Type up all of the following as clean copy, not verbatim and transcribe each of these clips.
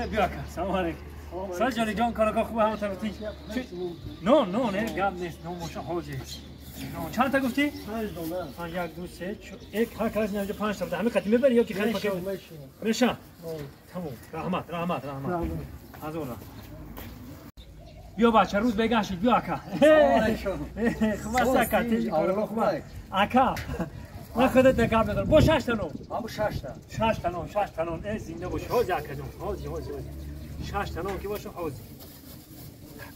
بیا اکا سلام علیکم سال جانی جان کارا خوبه هم طرفی نه نه نه گپ نیست نه موشا حوزه چند تا گفتی؟ 5 دونه. 1 2 3 4 یک هر کس اینجا 5 تا همه قطعی میبری یا که خیلی پاکت میشه؟ تمام رحمت رحمت رحمت از اون بیا بچه روز بگشید بیا اکا خوب است اکا تیجی کارا خوب است اکا من خودت نگاه ندارم با 6 تا نو همون 6 تا 6 تا نو 6 تا نو ای زنده باش حوزی اکا جون حوزی حوزی حوزی 6 تا نو که باشه حوزی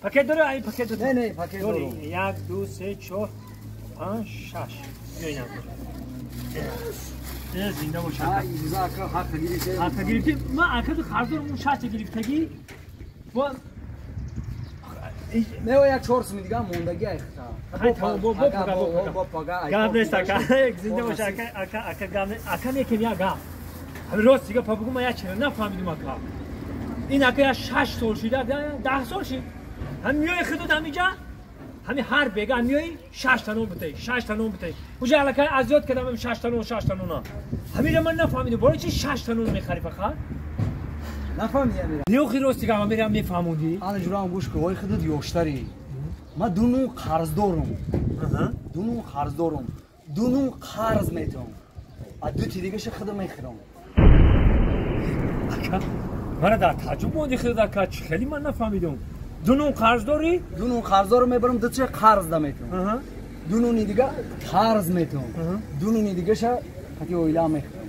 پاکت داره این پاکت داره نه نه پاکت داره 1 2 3 4 5 6 بیا اینم زنده باش اکا اکا حق گرفتی حق گرفتی من اکا تو قرض دارم اون 6 تا گرفتگی با نه یک 4 سوم دیگه موندگی ای خطا با با با گام نیست اکا زنده باش اکا اکا اکا گام اکا میگم یا گام همین راست دیگه پا بگم یا چرا نفهمیدم اکا این اکا یا 6 سال شده 10 سال شد هم میای خودت همینجا همین هر بگم میای 6 تا نون بده 6 تا نون بده اونجا الکی ازیاد کردم 6 تا نون 6 تا نون همین من نفهمیدم برای چی 6 تا نون میخری فقط نفهمیدم میرم نه خیلی راست دیگه میرم میفهموندی انا جورام گوش کن وای خودت یوشتری من دو نون قرض دارم دو نون قرض دارم دو نون قرض میتم از دو تی دیگهش خودم میخرم اکا من در تعجب موندی خودت اکا خیلی من نفهمیدم دو نون قرض داری دو نون قرض دارم میبرم دو چه قرض دمیتم دو نون دیگه قرض میتم دو نون دیگهش قطعی اویلا میخرم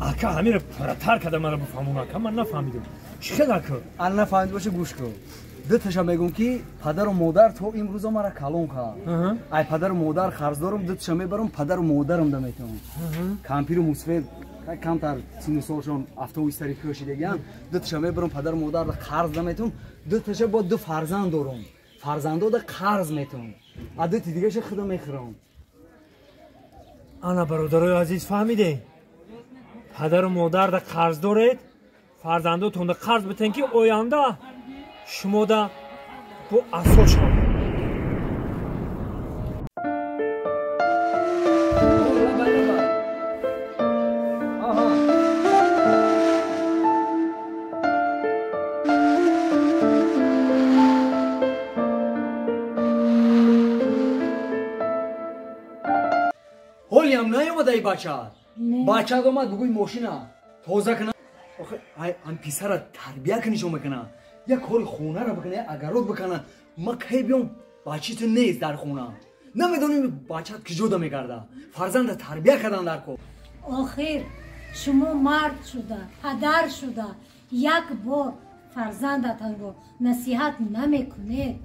اکا همین رو پرتر کردم من رو بفهمون اکا من نفهمیدم چی خیلی اکا الان نفهمید باشه گوش کن دو تاشا میگم که پدر و مادر تو امروز مرا کلون کرد ای پدر و مادر قرض دارم دو تاشا میبرم پدر و مادرم دمیتم کامپیر و موسفید کمتر سن سالشون автобус سری کشیدگیان دو تاشا میبرم پدر و مادر قرض دمیتم دو تاشا با دو فرزند دارم فرزندا قرض میتم از دو تی دیگهش خودم میخرم انا برادرای عزیز فهمیده پدر و مادر دا قرض دارید فرزنداتون دا قرض بتن که آینده شما دا با اصلا شما حالی هم نیومده ای بچه بچه اومد بگوی ماشینا تازه کنه آخه هم پسر تربیه کنی شو میکنه یا کار خونه رو بکنه اگرات بکنه ما کی بیام بچه تو نیست در خونه نمیدونیم بچه کجا میگرده فرزند تربیه کردن در کو آخر شما مرد شده پدر شده یک بار فرزندتان رو نصیحت نمیکنید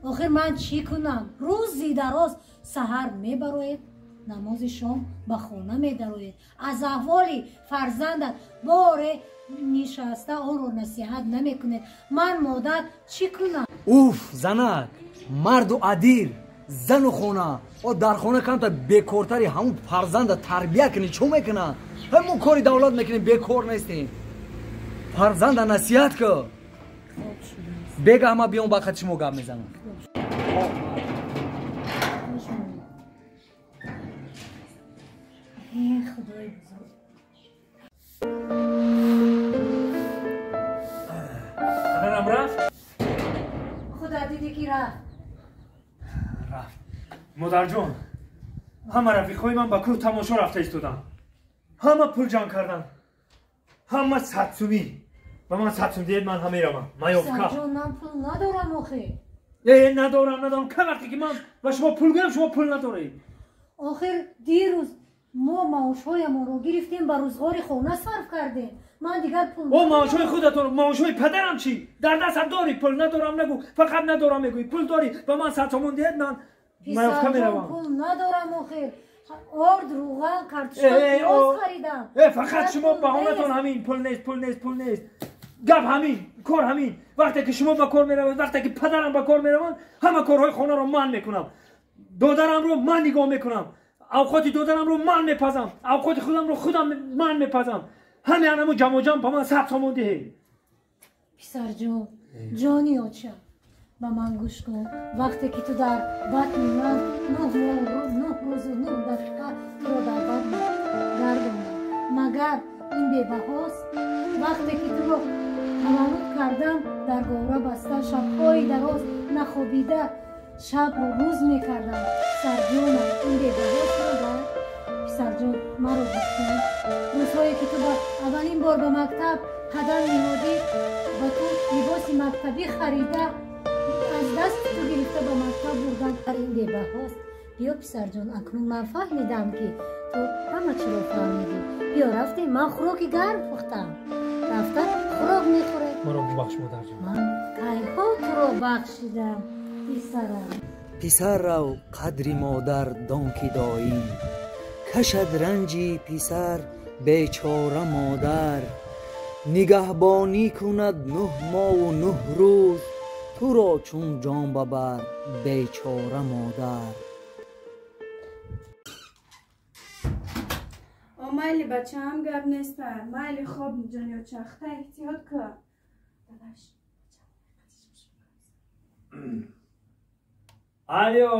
آخر من چی کنم روزی دراز سحر میبروید نماز شام به خانه میدروید از احوال فرزندت باره نشسته آن رو نصیحت نمیکنید من مادر چی کنم اوف زنک مرد و عدیل زن و خونه او در خونه کمتر بیکارتری همون فرزند تربیه کنی چون میکنه همون کاری دولت میکنیم بیکار نیستیم فرزند نصیحت که بگه همه بیام با خط شما گپ میزنم خدای بزرگ پدرم رفت؟ خدا دیدی که رفت رفت مادر جان همه رفیقای من با کوه تماشا رفته ایستادن همه پول جمع کردن همه 100 سومی و من 100 سوم دید من همه روم مایوفکا جان من پول ندارم آخه ندارم ندارم که وقتی که من و شما پول گیرم شما پول نداری آخر دیروز ما معاشهایمان رو گرفتیم به روزگار خانه صرف کردیم من دیگر پول او معاشهای خودتون معاشهای پدرم چی در دستم داری پول ندارم نگو فقط ندارم میگویی پول داری و من 100 تومان دید من مایوفکا میروم پول ندارم آخر آرد روغن کارتشکا پیاز خریدم فقط شما بهانه‌تون همین پول نیست پول نیست پول نیست گپ همین کار همین وقتی که شما به کار میروید وقتی که پدرم به کار میروند همه کارهای خانه رو من میکنم دادرم رو من نگاه میکنم اوقات دادرم رو من میپزم اوقات خودم رو خودم من میپزم همه انمو جمع جمع به من 100 تومان دهی پسر جان جانی آچه به من گوش کن وقتی که تو در بطن من 9 ماه 9 روز و 9 دقیقه تو رو در بطن گردوندم مگر Ин бебаҳост. Вақте ки туро таваллуд кардам, дар гора баста шабҳои дароз нахобида шабро рӯз мекардам. Писарҷонам, ин бебаҳост модар. Писарҷон, маро гӯш кун. Рӯзҳое ки ту ба аввалин бор ба мактаб қадам ниҳодӣ, ба ту либоси мактабӣ харида, аз дасти ту гирифта ба мактаб бурдам. Ин бебаҳост. Биё писарҷон, акнун ман фаҳмидам, ки ту ҳама чиро фаҳмидӣ. Биё рафтем, ман хӯроки гарм пухтам. Рафта хӯрок мехӯрем. Маро бубахш, модарҷон. Ман кайҳо туро бахшидам, писарам. Писаррав, қадри модар дон, ки доим кашад ранҷи писар бечора модар. Нигаҳбонӣ кунад 9 моҳу 9 рӯз туро чун ҷон бабар бечора модар. Майли, бачаам, гап неста. Майли, хоб, ҷониёча, хта эҳтиёт ка. Дадаш. Алло,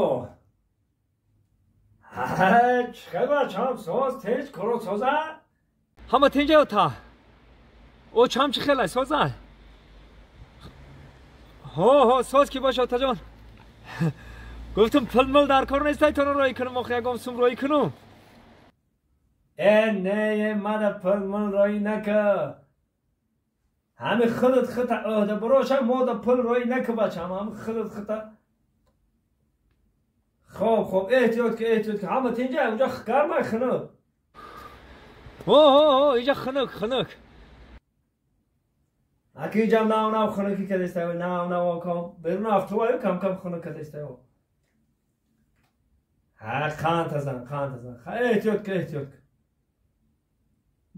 чӣ бачам, соз, тинч, коро соза, ҳама тинҷа та очам чӣ хелай, соза? Ҳо, ҳо, соз ки боша, отаҷон. Гуфтум, пулмул дар кор нестай, торо роӣ кунум, охи ягон сум роӣ кунум. Э, не, мада пулмул роӣ нака. Ҳами худат хита ӯҳда буроша, мода пул роӣ нака, бачам, ҳами худат хита. Хоб, хоб, эҳтиёт ки, эҳтиёт ки. Ҳама тинҷа, унҷа гармай, хунук? Ҳо, ҳо, ҳо, иҷа хунук, хунук. Аки иҷам нав нав хунукӣ кадестаю, нав нав кам берун афтуваю, кам кам хунук кадестаю. Ҳа, қанд тазан, қанд тазан. Эҳтиёт ки, эҳтиёт ки.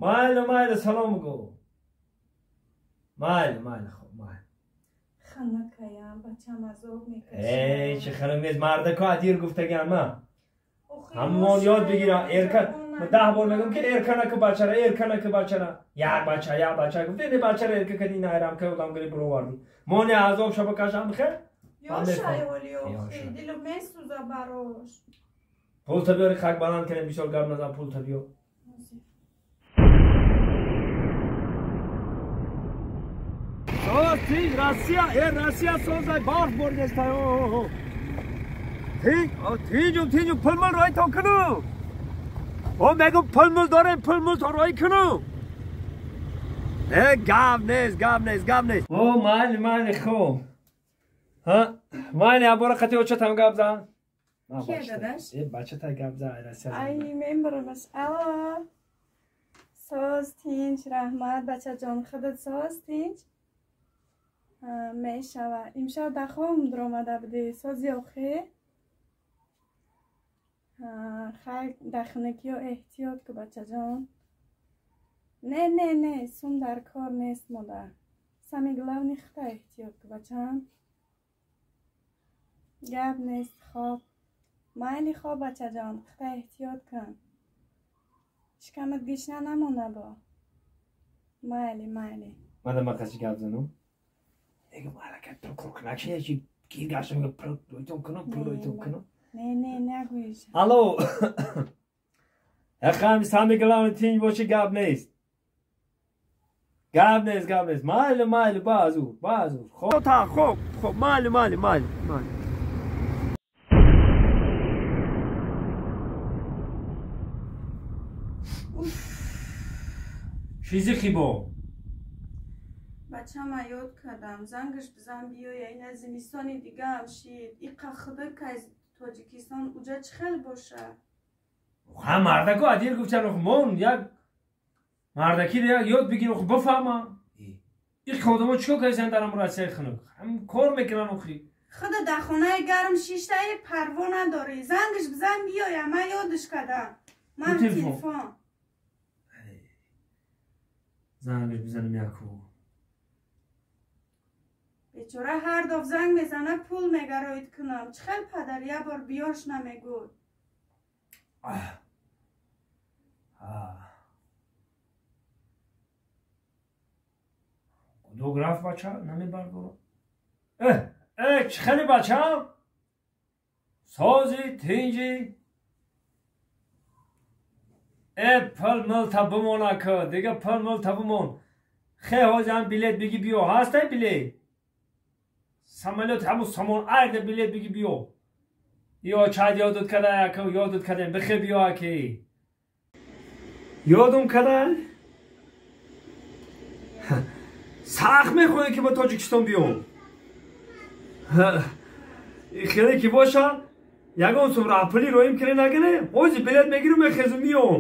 Майли, майли, салом гӯ. Майли, майли, хоб, майли. Ханакаям, бачам азоб мекашад. Эй, чӣ хунук нест, мардако адир гуфтагиам ма. Ҳамон ёд бигира, эрка. 10 бор мегӯм, ки эрка наку бачара, эрка наку бачара. Як бача, як бача гуфти, не, бачара эрка кади, найрам ка одам гири буровардӣ. Моне азоб шаба кашам хе. Ёшай оли, охи, дилу месӯза барош. Пул та биёри, хак баланд кунем, бисёр гап назан, пул та биё. Соз, тинҷ, Россия, э, Россия созай, барф боридестай. Тинҷ, тинҷум, тинҷум, пулмул рои то кунум. О, мегум, пулмул дорем, пулмул то рои кунум. Э, гап нест, гап нест, гап нест. О, майли, майли, хоб. Ҳа, майли, абора қати очатам гап зан. Кия, дадаш? Э, бачатай гап зан, Россия. Ай, мебарамаш. Алло. Соз, тинҷ, раҳмат, бачаҷон, худат соз, тинҷ? Мешава. Имшаб дар хобам дуромада будӣ. Сози охӣ? Хайр, дар хунукиё эҳтиёт ку, бачаҷон. Не, не, не, сум дар кор нест, модар. Самый главный худта эҳтиёт ку, бачам. Гап нест, хоб. Майли, хоб, бачаҷон, худта эҳтиёт кун. Шикамат гишна намона бо. Майли, майли. Мада ма қачи гап занум? Мегум, ҳаракат пул кор кунак чи гир гашта, мегум, пул ройтон кунум, пул ройтон кунум. Не, не, нагӯиш. Алло. Эхам, самый главный тинҷ боши, гап нест. Гап нест, гап нест. Майли, майли, баъзур, баъзур. Хоб, та, хоб, хоб, майли, майли, майли, майли. Чизи хибо? Бачама ёд кардам, зангаш бизан, биёя. Ина зимистони дигаам шид, иқа худак аз Тоҷикистон уҷа чӣ хел боша? Ҳа, мардако адир гуфтан, мон як мардаки як ёд бигир, бифаҳма. Иқ одамо чикор кардасан дар Россияи хунук? Ҳам кор мекунан охи. Худа дар хонаи гарм шиштаи, парво надорӣ. Зангаш бизан, биёя, ман ёдаш кардам. Ман телефон. Зангаш бизанам яку. Бечора ҳар доф занг мезана, пул мегароид кунам. Чӣ хел падар як бор биёш намегӯд. Ah. Гудок рафт, бача намебардорам. Э, э, чӣ хели, бачам? Сози, тинҷи? Э, пул мул та бимон, ака, дига пул мул та бимон. Хе, ҳозир ҳам билет биги биё. Ҳастай билет? Самолёт ҳамун Сомон Айрда билет биги биё. Ё чад ёдут када, ака, ёдут кадем. Бихе биё, аки. Ёдум када? Сахт мехоҳем, ки ба Тоҷикистон биём. Хеле ки боша, ягон сум раҳпулӣ роим кире нагире, ҳозир билет мегирам, мехезум, миём.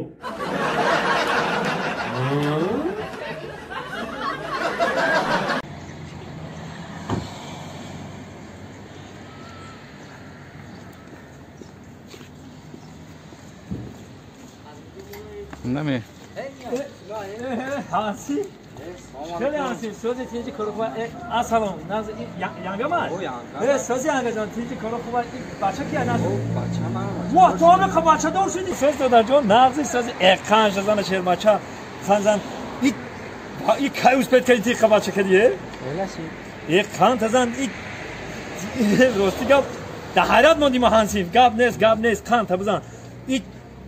Наме. Ҳаси? Хеле ҳаси, сози тинҷи коро хуба. Ассалом, наз янгама? Э, сози янга ҷон, тинҷи коро хуба. Бача кия наз? Бача ман. Ва, то ҳаме бачадор шуди. Соз додарҷон, нағзи сози эқан жазана шербача. Ханзан и и кай успеть кади ти бача кади, э? Э, қан тазан и рости гап да ҳайрат мондим ҳансим. Гап нест, гап нест, қан та бизан. И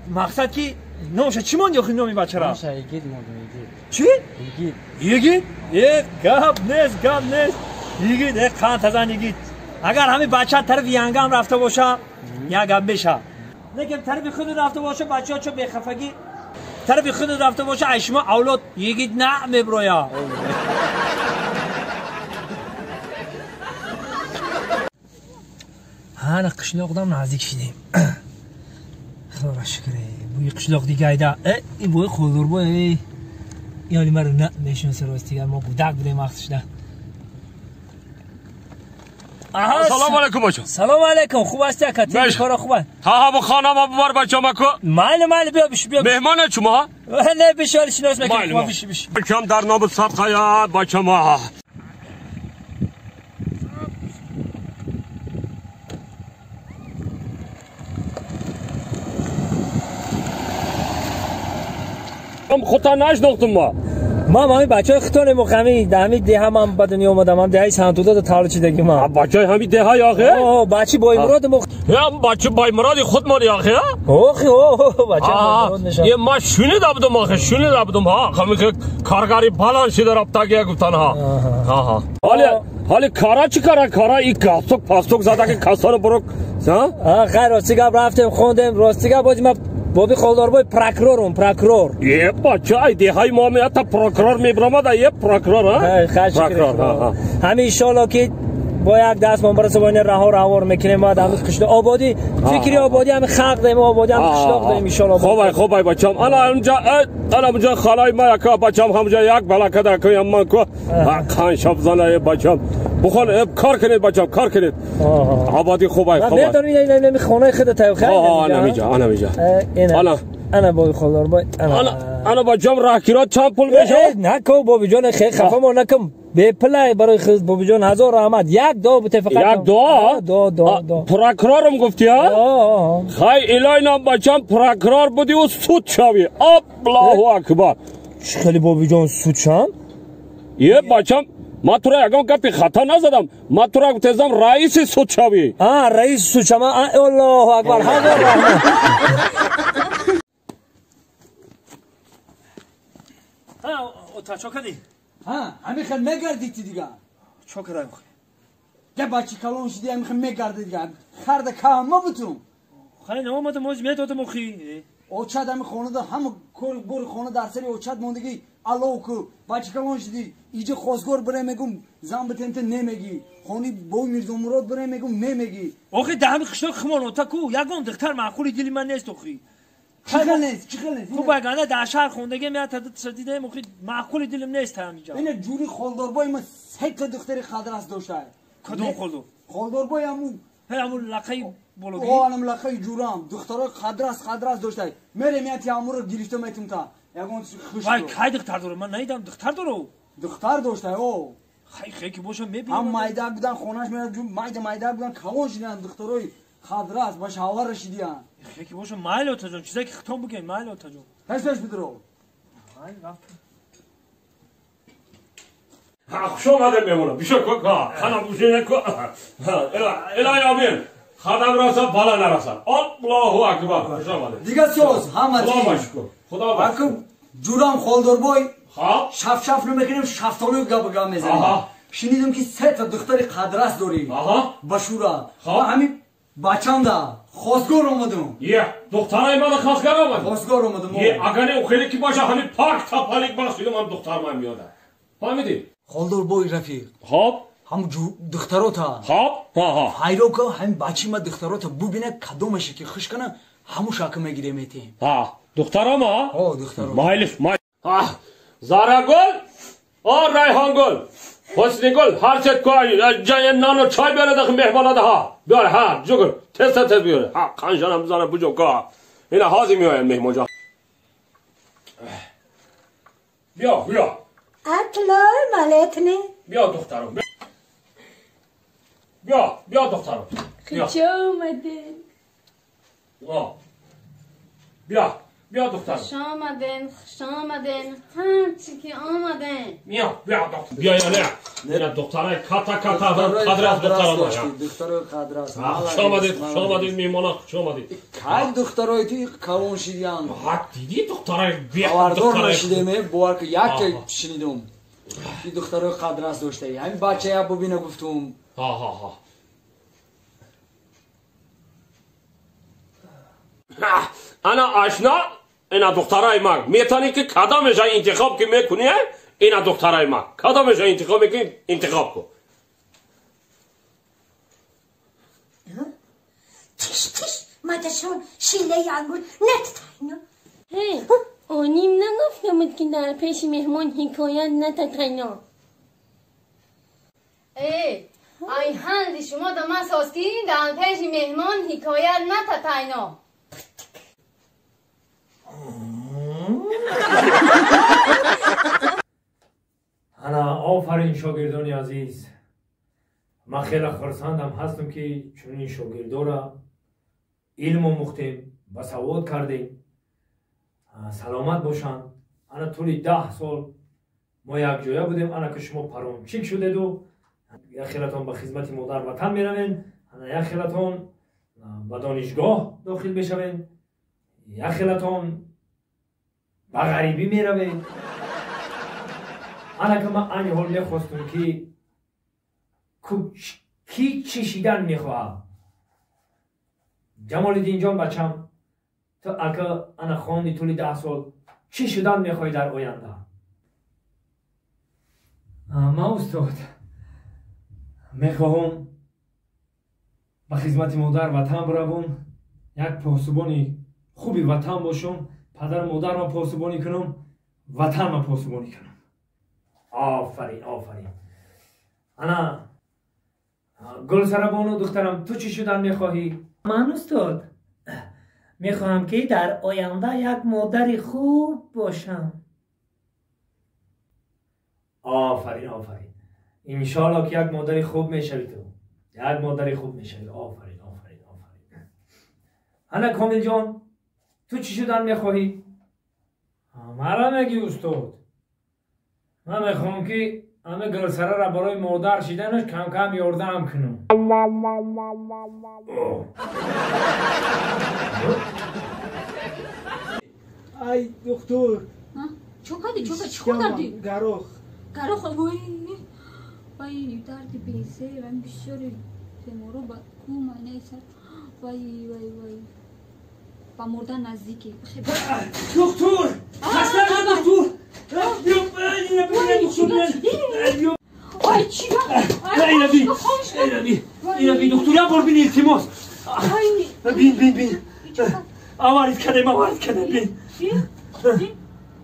мақсад ки номша чӣ монди охи номи бачара? Номша Игит мондум, Игит. Чӣ? Игит. Игит? Э, гап нест, гап нест. Игит, э, қан тазан игит. Агар ҳами бача тарафи янгам рафта боша, як гап меша. Лекин тарафи худ рафта боша, бачаҳо чо бехафагӣ тарафи худ рафта боша, ай шумо авлод йигит на меброя. Ҳана қишлоқдам наздик шидем. Худоро шукр. Бӯи қишлоқ дигайда. Э, ин бӯи хулдурбой. Эй. Ин маро на мешиноса ростига, мо кӯдак будем вақт шуда. Салом алейкум, бача. Салом алейкум, хуб ҳасти, ака? Тинҷи коро хуб аст? Ҳа, ҳа, хонама бубар, бачамаку. Майли, майли, биё биш, биё. Меҳмоне шумо? Не, бишори шинос мекунем, биш, биш. Бачам дар нобуд садқая, бачама. Худта нашинохтум ма. Ман ҳами бачаҳои хитонем, ҳами ҳами деҳа ман ба дунё омадам, ҳам деҳаи Сантуда таваллуд шидагӣ ман. Бачаи ҳами деҳа яхе? О, бачи Боймурод мо. Я бачи Боймуроди худ мо яхе? Охи, о, бача Боймурод мешавад. Е, ма шунида будум охи, шунида будум, ҳа, ҳами ки каргари баланд шида рафтагия гуфтан, ҳа. Ҳа, ҳа. Ҳали ҳали кара чӣ кара кара и галстук пастук зада ки касоро бурук, ҳа? Хайр, рости гап рафтем, хондем, рости гап бози ма боби Холдорбой прокурорум, прокурор. Е, бача, ай деҳаи мо меята прокурор мебиромад, е, прокурор, а? Прокурор, ҳами иншоалло ки бо як даст мон бараса бо ин раҳо равор мекунем, баъд ҳами қишлоқ ободӣ, фикри ободӣ ҳами халқ дорем, ободӣ ҳами қишлоқ дорем, иншоалло. Хубай, хубай, бачам. Ана онҷа, ана онҷа халаи ма яка бачам ҳамҷа як балака да куям ман ку. Қан шаб зана, е, бачам. Бухон, кор кунед, бачам, кор кунед. Ободӣ хубай, хубай. Медонӣ, ин хонаи худат тайёр хай? Ана миҷа, ана миҷа. Ана. Ана боби Холдорбой. Ана, ана бачам, раҳкиро чанд пул мешавад? Нако, бобиҷон, хеле хафа мо накун. Бепулай барои худ, бобиҷон, ҳазор раҳмат. Як дуо буте фақат. Як дуо? Дуо, дуо, дуо. Прокурорум гуфти, а? Хай, илоҳи нам, бачам, прокурор будиву суд шавӣ. Аллоҳу акбар. Чӣ хеле, бобиҷон, суд шам? Е, бачам, ман туро ягон гапи хато назадам. Ман туро гуфтезам, раиси суд шавӣ. А, раиси суд шам. Аллоҳу акбар, ҳазор раҳмат. Ота, чо кардӣ? Ҳа, ҳамин хел мегардӣ ти дига. Чо кардам? Га бачи калон шуди, ҳамин хел мегардӣ дига. Харда кама бутум. Хай, наомадам, оз медодам охи. Очад ҳами хонада ҳама кори бори хона дар сари очад мондагӣ. Аллоҳ ку, бачи калон шуди, иҷа хосгор бирем мегум, зан битем, те немегӣ. Хони бой Мирзомурод бирем мегум, немегӣ. Охи, да ҳами қишлоқ химон ота ку, ягон духтар маъқули дили ман нест охи. Чӣ хел нест, чӣ хел нест? Хуб, агана дар шаҳр хондагем, я та дидем охи, маъқули дилим нест ҳамиҷа. Ина ҷури Холдорбой ма се та духтари қадрас дошта. Кадом Холдор? Холдорбой ҳаму ҳаму лақаи бологӣ? О, анам лақаи ҷурам, духтарои қадрас қадрас дошта. Мерем, яти ҳамуро гирифта метум та. Ягон хуш. Вай, кай духтар дорам? Ман надидам духтар дору. Духтар дошта, о. Хай, хай ки бошам мебинам. Ҳам майда будан, хонаш мерад, майда майда будан, калон шидан, духтарои қадрас ба шавҳар шидиян. Хай ки бошам, майли, отаҷон, чизе ки хитон бигӯед, майли, отаҷон. Пеш пеш бидро. Майли, рафтем. Хуш омадем, меҳмона. Бишо ку, хана бушине ку. Илоҳи амин. Хадам раса, бала нараса. Аллоҳу акбар. Хуш омадем. Дига соз, ҳама Худо шукр. خدا ака ҷурам холдорбой хоб шафшаф намекунем, шафтолӯ гап гап мезанем. Шунидам ки се та духтари қадрас дорӣ. Башура. Ма ҳамин бачамда хостгор омадам. Е, духтараи мана хостгор омадӣ? Хостгор омадам. Е, агар не хеле ки боша ҳамин пак тапалик бахшидам ҳам духтар ман меода. Фаҳмидӣ? Холдорбой рафиқ. Хоб ҳам духтарота. Хоб ҳа ҳа. Ҳайрон ка ҳамин бачи ма духтарота бубина кадомаше ки хуш кана ҳамун шака мегирем метем. Ҳа, духтарома? Ҳо, духтаро. Майлиш, май. Зарагул, о Райҳонгул, ҳуснигул, ҳар сет ко ҷая нану чой биёрад ахи меҳмонада ҳа. Биёр ҳа, ҷугр, тез тез биёр. Ҳа, қанжанам бизана буҷо ка. Ина ҳозир меоянд меҳмонҷон. Биё, биё. Атлой малетни. Биё духтарам. Биё, биё духтарам. Хуш омадед. Биё, биё духтарам. Хуш омаден, хуш омаден, ҳарчи ки омаден. Биё, биё духтар. Биё я не. Ина духтарай ката ката қадрас духтарам боша. Духтарои қадрас. Хуш омадед, хуш омадед меҳмона, хуш омадед. Кай духтарои ту калон шидиян? Ҳа, дидӣ духтарай беҳ Хабардор нашидем, бовар ку як шунидум. Ки духтарои қадрас доштаи. Ҳамин бачая бубина гуфтум. Ҳа ҳа ҳа. Ана ашна, ина духтараи ман. Метавонӣ ки кадомеша интихоб ки мекунӣ, ина духтараи ман. Кадомеша интихоб мекунӣ, интихоб кун. Тиш тиш, мадашон шилаи ангур нататайно. Ҳей, оним нагуфта буд ки дар пеши меҳмон ҳикоят нататайно. Э, ай ҳанди шумо да ман соз ки дар пеши меҳмон ҳикоят нататайно. Ана офарин шогирдони азиз. Ман хеле хурсандам ҳастам ки чунин шогирдора илм омӯхтем, ба савод кардем. Саломат бошанд. Ана тӯли 10 сол мо якҷоя будем. Ана ки шумо парончик шудеду як хелатон ба хизмати модар ватан меравен, ана як хелатон ба донишгоҳ дохил мешавен, як хелатон ба ғарибӣ меравед. Ана ки ман айни ҳол мехостум ки ки чӣ шидан мехоҳад. Ҷамолиддинҷон бачам, ту ака ана хонди тӯли 10 сол чӣ шудан мехоҳӣ дар оянда? Ман устод мехоҳам ба хизмати модар ватан биравам, як посубони хуби ватан бошам, падару модарро посубонӣ кунам, ватанро посубонӣ кунам. Офарин, офарин. Ана Гулсарабону духтарам, ту чӣ шудан мехоҳӣ? Ман устод мехоҳам ки дар оянда як модари хуб бошам. Офарин, офарин. Иншоалло ки як модари хуб мешавӣ ту. Як модари хуб мешавӣ. Офарин, офарин, офарин. Ана Комилҷон, ту чӣ шудан мехоҳӣ? Мара мегӣ устод. Ман мехоҳам ки ҳама Гулсарара барои модар шиданаш кам-кам ёрдам кунам. Ай духтур. Чо кардӣ? Чо кардӣ? Чӣ кор кардӣ? Гарох. Гарох? Вой, вай, дарди безе, вай бисёри беморо ба ку майнаи сар. Вай, вай, вай. Ба мурдан наздикӣ. Духтур! Хаста духтур! Ай, чӣ? Ина бин, ина бин, духтур, як бор бин, илтимос. Бин, бин, бин. Аварид кардем, аварид кардем, бин.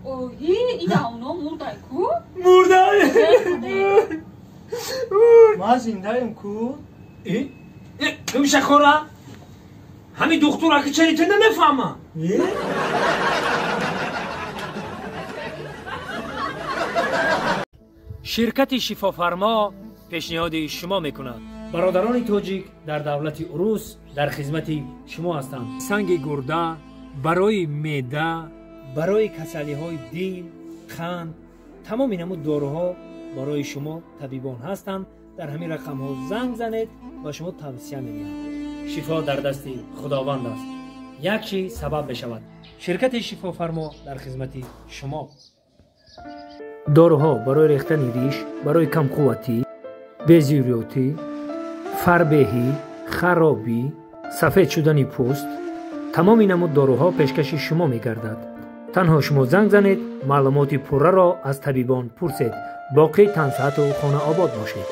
Оҳи, ида оно мурдай ку? Мурдай! Ман зиндаем ку? Гумшахора? Ҳамин духтур аки чари ту намефаҳма? Ширкати Шифофармо пешниҳоди шумо мекунад. Бародарони тоҷик дар давлати Урус дар хизмати шумо ҳастанд. Санги гурда барои меъда, барои касалиҳои дил, қанд, тамоми намуд доруҳо барои шумо табибон ҳастанд. Дар ҳамин рақамҳо занг занед ва шумо тавсия медиҳанд. Шифо дар дасти Худованд аст. Як чиз сабаб мешавад. Ширкати Шифофармо дар хизмати шумо. Доруҳо барои рехтани риш, барои камқувватӣ, безюрётӣ, фарбеҳӣ, харобӣ, сафед шудани пӯст, тамоми намуд доруҳо пешкаши шумо мегардад. Танҳо шумо занг занед, маълумоти пурраро аз табибон пурсед. Боқӣ тансиҳату хонаобод бошед.